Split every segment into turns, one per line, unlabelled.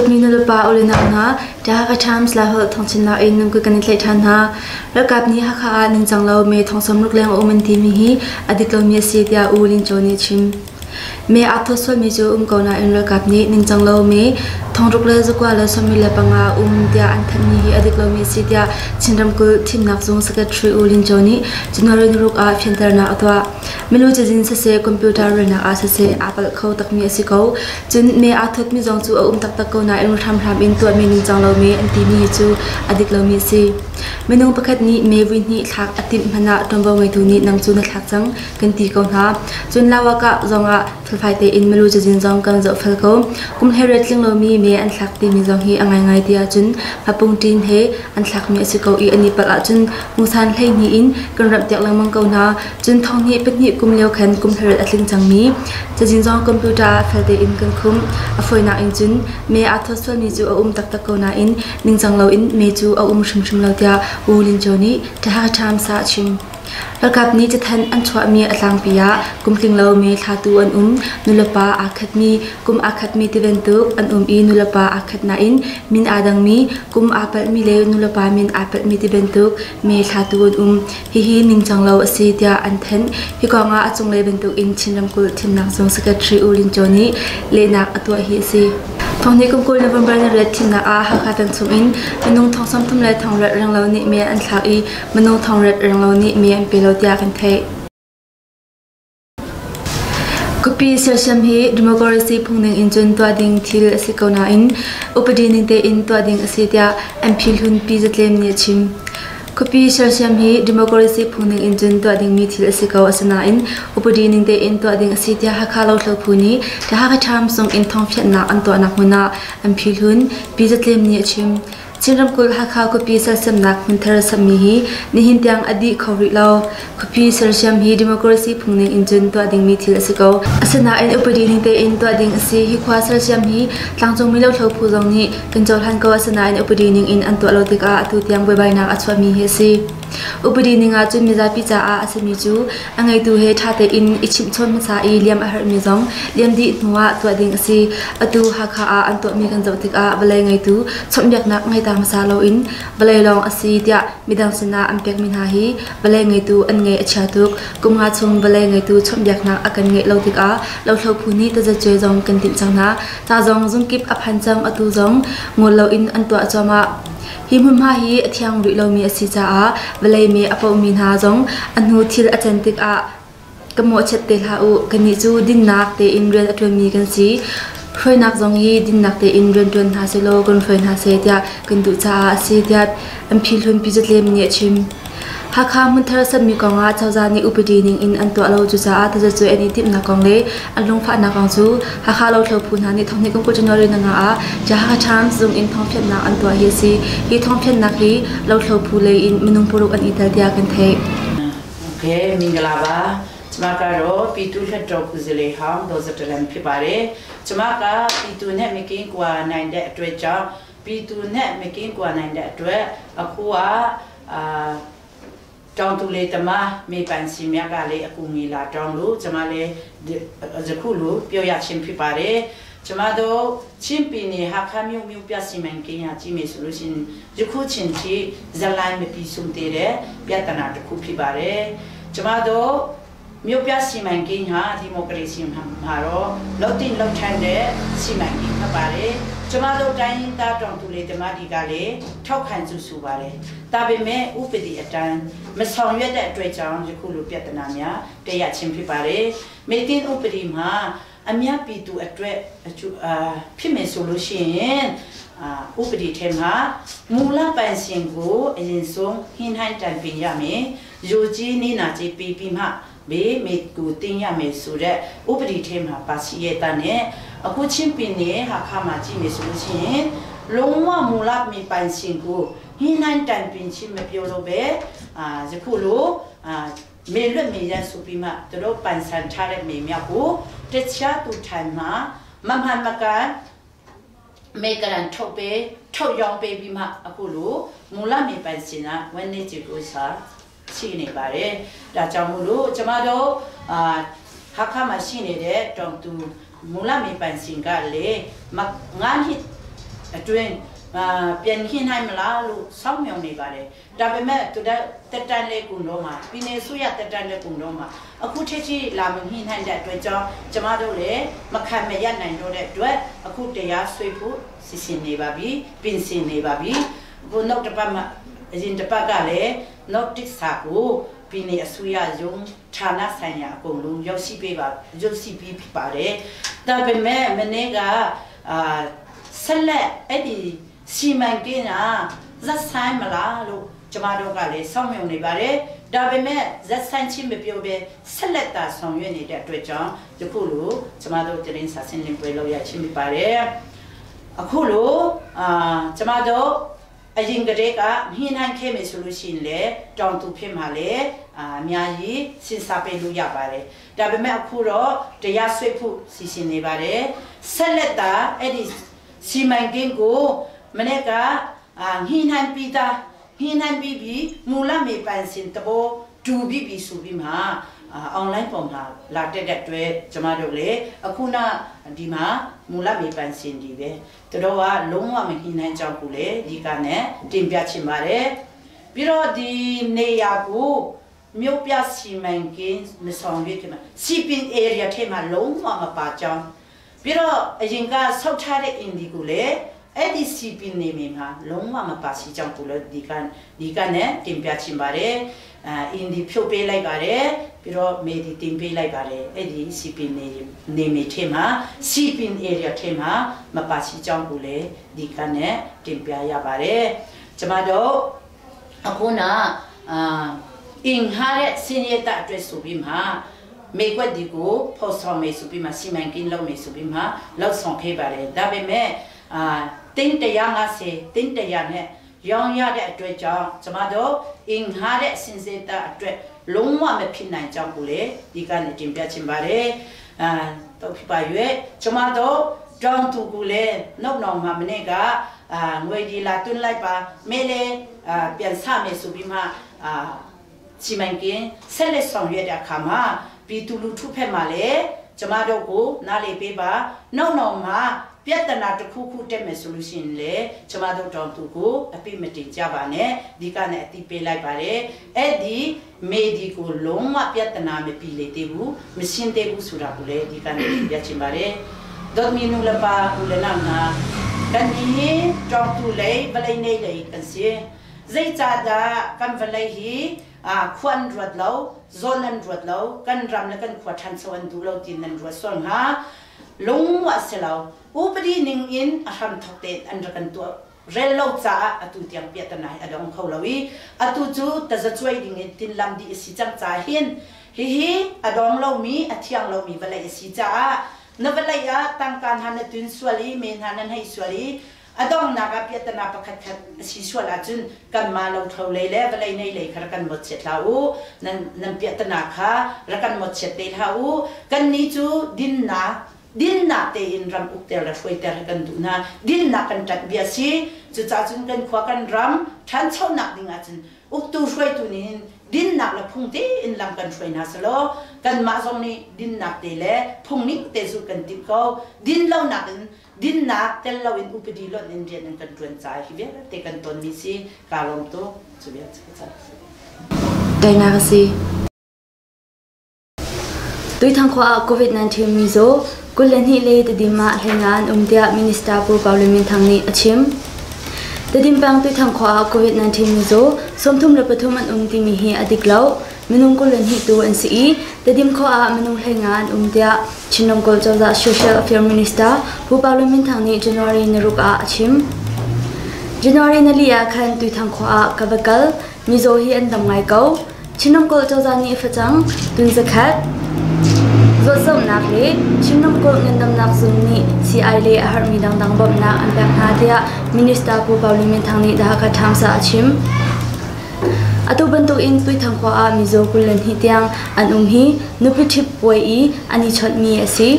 Dawtmi nulepa ule nau hna, The Hakha Times Laiholh thawngchimnak in nan kut kan i tlaih ṭhan hna. Ralkap nih Hakha ah ningcang lo me thong 60 leng a um an timi hi a dik lomi a si tiah U Lin Kyaw nih a chim. Me aa thawt sualmi cu um ko nain ralkap nih ningcang lo me thongruk le zakua le 25 um tiah an thanhmi hi a dik lomi a si tiah Chin ramkulh thimnak zung Secretary U Lin Kyaw nih January 6 ah fianternak a tuah. Milu cazin siseh, computer relnak ah siseh aa palh kho takmi a si ko. Cun me aa thawtmi zong cu a um taktak ko nain hramhram in tuahmi ningcang lomi an timi hi cu a dik lomi a si. Minung pakhat nih me vui hnih thlak a timh hmanh ah ṭuanvo ngeitu nih nang cu na thlak cang kan ti ko hna. Cun lawakah zongah felfai tein milu cazin zong kan zohfel ko. Kum hleiriat tling lomi me an thlak timi zong hi a ngaingai ti ahcun hmapungṭin he an thlakmi a si ko i an i palh ahcun hmusan 12 in kan ramhpiak lengmang ko hna. Cun thonghnih pahnih kum lio khan kum hleiriat a tling cangmi cazin zong computer ah fel tein kan khumh. A fawinak in cun me aa thawt sualmi cu a um taktak ko nain ningcang loin me cu a um hrimhrim lo tiah Wu Lin Kyaw nih The Hakha Times ah a chim. Ralkap nih cathanh an chuahmi a tlangpi ah kum tling lomi thlatu an um, nulepa aa khatmi, kum aa khatmi tibantuk an um i nulepa aa khat nain min aa dangmi, kum aa palhmi le nulepa min aa palhmi tibantuk me thlatu an um. Hihi ningcang lo a si tiah an thanh. Hi kong ah a cunglei bantukin Chin ramkulh thimnak zung Secretary U Lin Kyaw nih lehnak a tuah hi a si. Thonghnih kum 20 November ni riat thimnak ah Hakha peng chungin minung thong 30 le thong riat renglo nih me an thlak i minung thong riat renglo nih me an pe lo tiah kan theih. Khuapi sersiam hi democracy phungning in cun tuah ding thil a si ko nain upadi ning tein tuah ding a si tiah MP hlun Pi Zatlem nih a chim. Khuapi sersiam hi democracy phungning in cun tuah dingmi thil a si ko asinain upadi ning tein tuah ding a si tiah Hakha Lothlo Phu nih The Hakha Times zung in thawngfianhnak an tuahnak hmun ah MP hlun Pi Zatlem nih a chim. Chin ramkulh Hakha khuapi sersiamnak hmunthar sammi hi nihin tiang a dih kho rih lo. Khuapi sersiam hi democracy phungning in cun tuah dingmi thil a si ko. Asinain upadi ning tein tuah ding a si. Hi khua sersiam hi tlangcungmi lothlo phu zong nih kan cohlan ko. Asinain upadi ning in an tuah lo tikah atu tiang buaibainak a chuahmi hi a si. Upadi ning ahcun mizapi caah a simi cu a ngeitu he ṭha tein i chimhchawn hmasa i liam a herhmi zong liam dih hnuah tuah ding a si. Atu Hakha ah an tuahmi kan zoh tikah vawlei ngeitu chawnhbiaknak ngei ta hmasa loin vawlei lawng a si tiah midang sinah an pekmi hna hi vawlei ngeitu an ngeih a chia tuk. Kum nga chung vawlei ngeitu chawnhbiaknak a kan ngeih lo tikah lothlo phu nih tazacuai zong kan timh cang hna. Ca zong zungkip a phan cang atu zong ngol loin an tuah cuahmah. Hi hmunhma hi a thiang rih lomi a si caah vawlei me a pohmi hna zong a hnu thil a can tikah ka mawhchiat te hlah u. Kannih cu dinnak tein rian a ṭuanmi kan si. Hruainak zong hi dinnak tein rian ṭuan hna sehlaw kan hruai hna seh tiah kan duh caah a si tiah an phihlun Pi Zatlem nih a chim. Hakha hmunthar satmi kongah cozah nih upadi ning in an tuah lo cucaah tazacuai an i timhnak kong le an lungfahnak kong cu Hakha lothlo phu hna nih thonghnih kum 20 January nanga ah Hakha Times zung in thawngfianhnak an tuah hi a si. Hi thawngfianhnak hi lothlo phu lei in minung paruk an i tel tiah kan theih.
Okay, မင်္ဂလာပါ ကျမကတော့ ပြည်သူလွှတ်တော်ကိုယ်စားလှယ်ဟောင်း ဒေါ်စတလန် ဖြစ်ပါတယ် ကျမက ပြည်သူနဲ့မကင်းကွာနိုင်တဲ့အတွက်ကြောင့် ပြည်သူနဲ့မကင်းကွာနိုင်တဲ့အတွက် အခုက အာတောင်သူလေတမမေပန်စီမြကလည်း အကူငီလာတောင်းလို့ ကျမလည်း ယခုလိုပြောရချင်းဖြစ်ပါတယ် ကျမတို့ ချင်းပြည်နယ် ဟာခါမြို့ မြို့ပြစီမံကိန်းရကြည့်မယ်ဆိုလို့ရှိရင် ယခုချင်းချီဇလိုင်းမပြီးဆုံးသေးတဲ့ ပြဿနာတစ်ခုဖြစ်ပါတယ် ကျမတို့ မြို့ပြစီမံကိန်းဟာ ဒီမိုကရေစီမှာတော့ လောက်တင်လောက်ထန်တဲ့စီမံကိန်းဖြစ်ပါတယ် ကျမတို့ တိုင်းရင်းသားတောင်သူလေတမဒီကလည်း ထောက်ခံစုစုပါတယ် ဒါပေမဲ့ ဥပဒေအတန်းမဆောင်ရွက်တဲ့အတွက်ကြောင့် ယခုလိုပြဿနာများတရချင်းဖြစ်ပါတယ် မေတင်ဥပဒေမှာ အမြပြည်သူအတွက် အကျအာဖြစ်မယ်ဆိုလို့ရှိရင် အာဥပဒေထဲမှာ မူလပိုင်ရှင်ကို အရင်ဆုံးဟင်းဟိုင်းတိုင်ပင်ရမယ် ယူကြီးနေနာကြီးပြီးပြီးမှ ဘေးမေကူတင်ရမယ်ဆိုတဲ့ ဥပဒေထဲမှာပါရှိရတဲ့နဲ့ အခု ချင်းပင်နေဟာခါမှာ ကြည့်မယ်ဆိုလို့ရှိရင် လုံးဝ မူလမြေပိုင်ရှင်ကို ဟင်းနိုင်တိုင်ပင်ချင်းမပြောလို့ပဲ အာယခုလို အာမေလွတ်မေရန်ဆိုပြီးမှ သူတို့ပိုင်ဆိုင်ထားတဲ့မေမြောက်ကို တခြားသူထိုင်မှာ မမှန်မကန် မေကရန်ထုတ်ပေး ထုတ်ရောင်းပေးပြီးမှ အခုလို မူလမြေပိုင်ရှင်က ဝင်းနေကြကိုစားရှိနေပါတယ် ဒါကြောင့်မို့လို့ ကျမတို့ အာဟာခါမှာရှိနေတဲ့ တောင်သူ မူလမြေပိုင်ရှင်ကလေ ငါးနှစ် အတွင်းအာပြန်ခင်းနိုင်မလားလို့စောင့်မျှော်နေပါတယ်။ဒါပေမဲ့သူတက်တန်လေးကုတော့မှာပြည်နယ်စုရတက်တန်လေးကုတော့မှာအခုထက်ချီလာမညှိနှိုင်းတဲ့အတွက်ကြောင့်ကျမတို့လည်းမခံမရနိုင်တော့တဲ့အတွက်အခုတရားဆွေးဖို့စီစဉ်နေပါပြီပြင်ဆင်နေပါပြီ။အခုနောက်တစ်ပတ်မှအရင်တစ်ပတ်ကလည်းနောက်တစ်စာကိုပြည်နယ်အစိုးရရုံးဌာနဆိုင်ရာအကုန်လုံးရောက်ရှိပေးပါရောက်ရှိပြီးဖြစ်ပါတယ်။ဒါပေမဲ့မနေ့ကအာဆက်လက်အဲ့ဒီစီမံကိန်းကဇက်ဆိုင်မလားလို့ကျမတို့ကလည်းစောင့်မျှော်နေပါတယ်။ဒါပေမဲ့ဇက်ဆိုင်ချင်းမပြောဘဲဆက်လက်တာဆောင်ရွက်နေတဲ့အတွက်ကြောင့်ယခုလိုကျမတို့တရင်စာစင်းလင်းပွဲလုပ်ရချင်းဖြစ်ပါတယ်။အခုလိုအာကျမတို့အရင်ကတည်းကညှိနှိုင်းခဲ့မယ်ဆိုလို့ရှိရင်လေတောင်သူဖြစ်မှာလေအာအများကြီးစဉ်းစားပေးလို့ရပါတယ်။ဒါပေမဲ့အခုတော့တရားစွဲဖို့စီစဉ်နေပါတယ်။ဆက်လက်တာအဲ့ဒီစီမံကိန်းကိုမနေ့ကအာညှိနှိုင်းပြီးသားညှိနှိုင်းပြီးပြီးမူလမေပန်စင်တဘောဒူပြီးပြီးဆိုပြီးမှအာ online ပေါ်မှာလာတက်တဲ့အတွက်ကျမတို့လေအခုနဒီမှာမူလမေပန်စင်ဒီပဲတို့ကလုံးဝမညှိနှိုင်းကြောက်ဘူးလေဒီကနဲ့တင်ပြချင်ပါတယ်။ပြီးတော့ဒီနေရာကိုမြို့ပြစီမံကိန်းမဆောင်ရွက်ခင်မှာစီပင် area ထဲမှာလုံးဝမပါကြောင်းပြီးတော့အရင်ကဆောက်ထားတဲ့အင်ဒီကိုလည်းအဲ့ဒီစီပင်နေမှာလုံးဝမပါစီကြောင်းကိုလည်းဒီကနဲ့တင်ပြချင်ပါတယ်။အာအင်ဒီဖြုတ်ပေးလိုက်ပါတယ်ပြီးတော့မေဒီတင်ပေးလိုက်ပါတယ်အဲ့ဒီစီပင်နေနေမထဲမှာစီပင် area ထဲမှာမပါစီကြောင်းကိုလည်းဒီကနဲ့တင်ပြရပါတယ်။ကျမတို့အခုနအာအင်ဟာရဲ့စင်ရတဲ့အတွက်ဆိုပြီးမှမေကွက်ဒီကိုဖော်ဆောင်မေဆိုပြီးမှစီမံကိန်းလုပ်မေဆိုပြီးမှလောက်ဆောင်ခဲ့ပါတယ်။ဒါပေမဲ့အာတင်း150တင်း100နဲ့ရောင်းရတဲ့အတွက်ကြောင့်ကျမတို့အင်ဟာတဲ့စင်စေတာအတွက်လုံးဝမဖြစ်နိုင်ကြောင်းကိုလေဒီကနေတင်ပြချင်ပါတယ်။အာတော့ဖြစ်ပါရဲ့ကျမတို့တောင်းသူကလည်းနောက်နောက်မှာမနေ့ကအာငွေဒီလာတွန်းလိုက်ပါမဲလေအာပြန်ဆမယ်ဆိုပြီးမှအာစီမံကိန်းဆက်လက်ဆောင်ရွက်တဲ့အခါမှာပြည်သူလူထုဖက်မှာလည်းကျမတို့ကိုနားလေပေးပါနောက်နောက်မှာပြဿနာတစ်ခုခုတက်မယ်ဆိုလို့ရှိရင်လေကျမတို့တောင်သူကိုအပိမတင်ကြပါနဲ့ဒီကနဲ့အတိပေးလိုက်ပါတယ်အဲ့ဒီမေဒီကိုလုံးဝပြဿနာမပြီလေသေးဘူးမရှင်းသေးဘူးဆိုတာကိုလေဒီကနဲ့ပြချင်ပါတယ်ဒေါ်မီနူလပါဦးလနာနာကန်ဒီတောင်သူလေဗလိနေလေကန်စီဇိချာဒါကန်ဗလိဟီအာခွန်ရတ်လောဇွန်နန်ရတ်လောကန်ရမ်လကန်ခွာထန်ဆွန်ဒူလောတင်နန်ရတ်ဆွန်ဟာလုံးဝဆလောอุปดีนิงอินอาหารทกเตอันรักันตัวเรลโลจ้าอตุเตียงเปียตนายอดองเขาลวีอตุจูแต่จะช่วยดิ่งตินลำดีสิจังจ้าเห็นฮิฮิอดองเรามีอเทียงเรามีเวลาสิจ้านเวลาตั้งการหันตุนสวลีเมนหันให้สวลีอดองนักเปียตนาประคัดสิสวลาจุนกันมาเราเท่าเลยแล้วเวลาในเลยครักันหมดเสร็จแล้วนั่นนั่นเปียตนาค่ะรักันหมดเสร็จแล้วกันนี้จูดินนาดินนาเตอินรำอุกเตระช่วยเตระกันดูนะดินนากันจัดเบียซีจะจ้าจุนกันขวากันรำท่านเช่าหนักดิ่งอาจุนอุกตูช่วยตัวนี้ดินหนักและพุงเตอินลำกันช่วยนาสโลกันมาตรงนี้ดินหนักเตเละพุงนี้เตสู้กันติดเขาดินเล่าหนักดินหนักเตเล่าอินอุปดีลดอินเรียนกันจวนใจฮิเวเตกันตนนี้สิกาลงตัวสุเบียจะ
ได้นาสิตุยทางขวาโควิด-19มีโซกุลนี่เลยแต่ดิมาแห่งงานอุมเดียมินิสตาปูเปาเลมินทางนี้อาชิมแต่ดิมปังตุยทางขวาโควิด-19มีโซสมทุมและปฐุมอันอุมที่มีเฮอดิกเล่ามนุษย์กุลนี่ตัวอันซีแต่ดิมขวามนุษย์แห่งงานอุมเดียชินงกอลเจ้า Social Affairs Minister ปูเปาเลมินทางนี้ January นรุกอาชิม January นลีอาคันตุยทางขวากบกัลมีโซฮีอันดำไงเกาชินงกอลเจ้านี้ฟจังตุนสกัดรถส่งนักเลยชิมน้ำกดเงินดำนักซุนนี่ซีไอเล่อาหารมีดังดังบนักอันแบกนาเดียมินิสตาปูเปาลิมินทางนี้ดากระทำสาชิมอตุบันตุอินตุยทางขวามีโจกุลเลนฮิเตียงอันอุมฮีนุพิทิปป่วยอีอันนี้ชดมีอสิ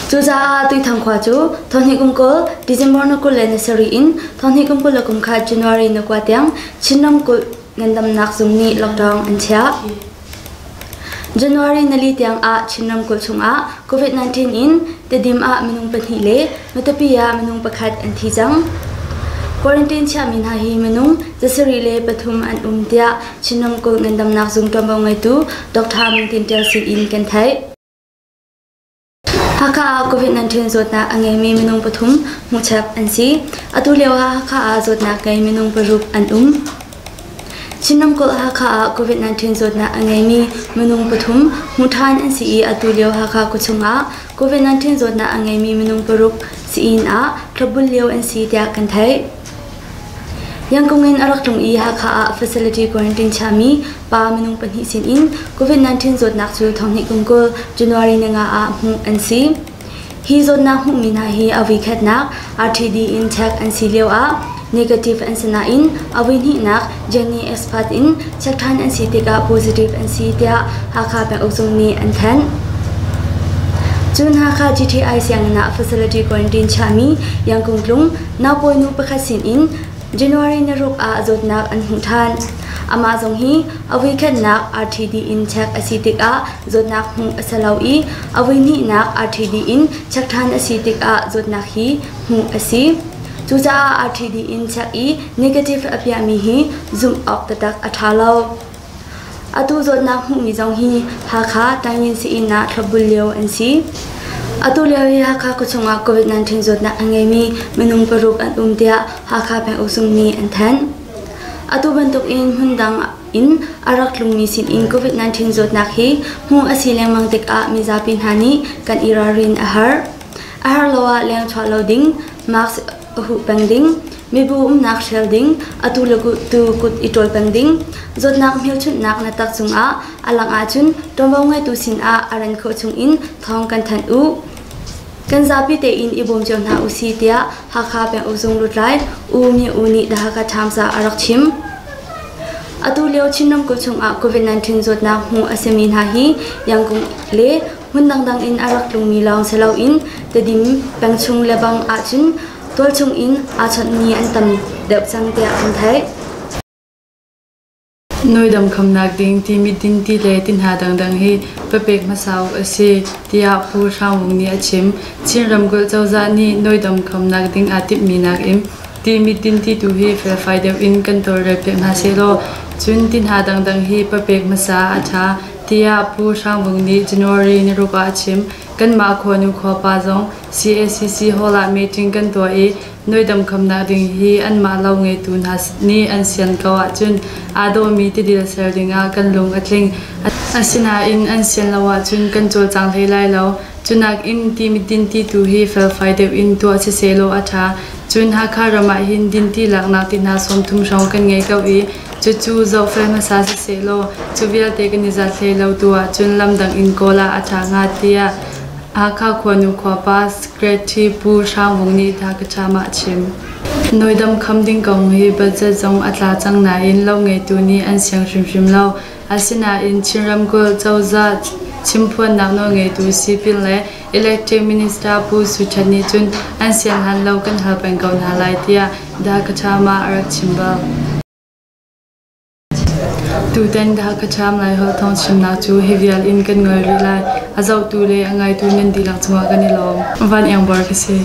จูจ้าตุยทางขวาจูทอนฮิกุมโกดิเซมเบอร์นกุลเลนเซรีอินทอนฮิกุมโกลกุมขาจันวารีนกว่าเตียงชิมน้ำกดเงินดำนักซุนนี่ล็อกดาวน์อันเชีย January nali tiang ah Chin ramkulh chungah COVID-19 in Tedim ah minung pahnih le Matupi ah minung pakhat an thi cang. Quarantine chiahmi hna hi minung 73 an um tiah Chin ramkulh ngandamnak zung ṭuanvo ngeitu Dr. Ming Tin Ṭial sin in kan theih. Hakha ah COVID-19 zawtnak a ngeimi minung pathum hmuhchap an si. Atu lio ah Hakha ah zawtnak ngei minung paruk an um. Chin ramkulh Hakha ah COVID-19 zawtnak a ngeimi minung pathum hmuh ṭhan an si i atu lio Hakha khuachung ah COVID-19 zawtnak a ngeimi minung paruk sii-inn ah thlopbul lio an si tiah kan theih. Yangkung in a rak tlung i Hakha ah facility quarantine chiami pa minung pahnih sinin COVID-19 zawtnak cu thonghnih kum 20 January ninga ah hmuh an si. Hi zawtnak hmuhmi hna hi a voikhatnak RTD in check an si lio ah negative an si nain a voihnihnak Jenny expert in check ṭhan an si tikah positive an si tiah Hakha penguk zung nih an thanh. Cun Hakha GTI sianginn ah facility quarantine chiahmi Yangkung tlung Naupawi nu pakhat sinin January ni ruk ah zawtnak an hmuh ṭhan. Amah zong hi a voikhatnak RTD in check a si tikah zawtnak hmuh a si lo i a voihnihnak RTD in check ṭhan a si tikah zawtnak hi hmuh a si. Cucaah RTD in check i negative a piahmi hi zumh awk taktak a ṭha lo. Atu zawtnak hmuhmi zong hi Hakha Taingen sii-inn ah thlopbul lio an si. Atu lio hi Hakha khuachung ah COVID-19 zawtnak a ngeimi minung paruk an um tiah Hakha penguk zung nih an thanh. Atu bantuk in hmundang in a rak tlungmi sinin COVID-19 zawtnak hi hmuh a si lengmang tikah mizapi hna nih kan i ralrin a har. A har lo ah leng chuah lo ding, mask a huh peng ding, mibu umnak hrial ding, atu le tu kut i ṭawl peng ding, zawtnak hmelchunhnak na tak cungah a lang ahcun ṭuanvo ngeitu sinah a ran khawh chungin thawng kan thanh u. Kan zapi tein i bawm cio hna usih tiah Hakha penguk zung lutlai U Myo U nih The Hakha Times ah a rak chim. Atu lio Chin ramkulh chungah COVID-19 zawtnak hmuh a simi hna hi Yangon le hmun dangdang in a rak tlungmi lawng si loin Tedim pengchung lebang ahcun tualchung in aa chawnhmi an tam deuh cang tiah kan theih.
Nawidam khamnak ding timi dinti le ti hna dangdang hi papek hmasa awk a si, tiah Pu Hrang Vung nih a chim. Chin ramkulh cozah nih nawidam khamnak ding aa timhmi nakin timi dinti tu hi felfai deuh in kan tawlrelpiak hna sehlaw cun ti hna dangdang hi papek hmasa a ṭha, tiah Pu Hrang Vung nih January ni ruk ah a chim. Kanmah khuanu khuapa zong CACC hall ah meeting kan tuah i Nuidam khamnak ding hi anmah lo ngeitu hna nih an sian ko ahcun aa dawhmi tidil ser dingah kan lung a tling. Asinain an sian lo ahcun kan cawlcang hlei lai lo. Cunak in timi dinti tu hi felfai deuh in tuah sisehlaw a ṭha. Cun Hakha ram ah hin dinti laknak ti hna 30 hrawng kan ngei ko i cucu zohfel hmasa sisehlaw cu vialte kan i zat hlei lo tu ahcun lamdang in kawl ah a ṭha hnga tiah Hakha khuanu khuapa Secretary Pu Hrang Vung nih Thakacham ah a chim. Nawidam kham ding kong hi budget zong a tla cang nain lo ngeitu nih an siang hrimhrim lo. Asinain Chin ramkulh cozah chimphuannak nawlngeitu sipin le Electric Minister Pu Su Chan nih cun an siang hlan lo kan hal peng ko hna lai tiah Dhakacham ah a rak chim bal. Tutan Hakha Laiholh thawngchimnak cu hi vial in kan ngol rih lai. A zohtu le a ngaitu nan dihlak cungah kan i lawm. Van Iang Bor ka si.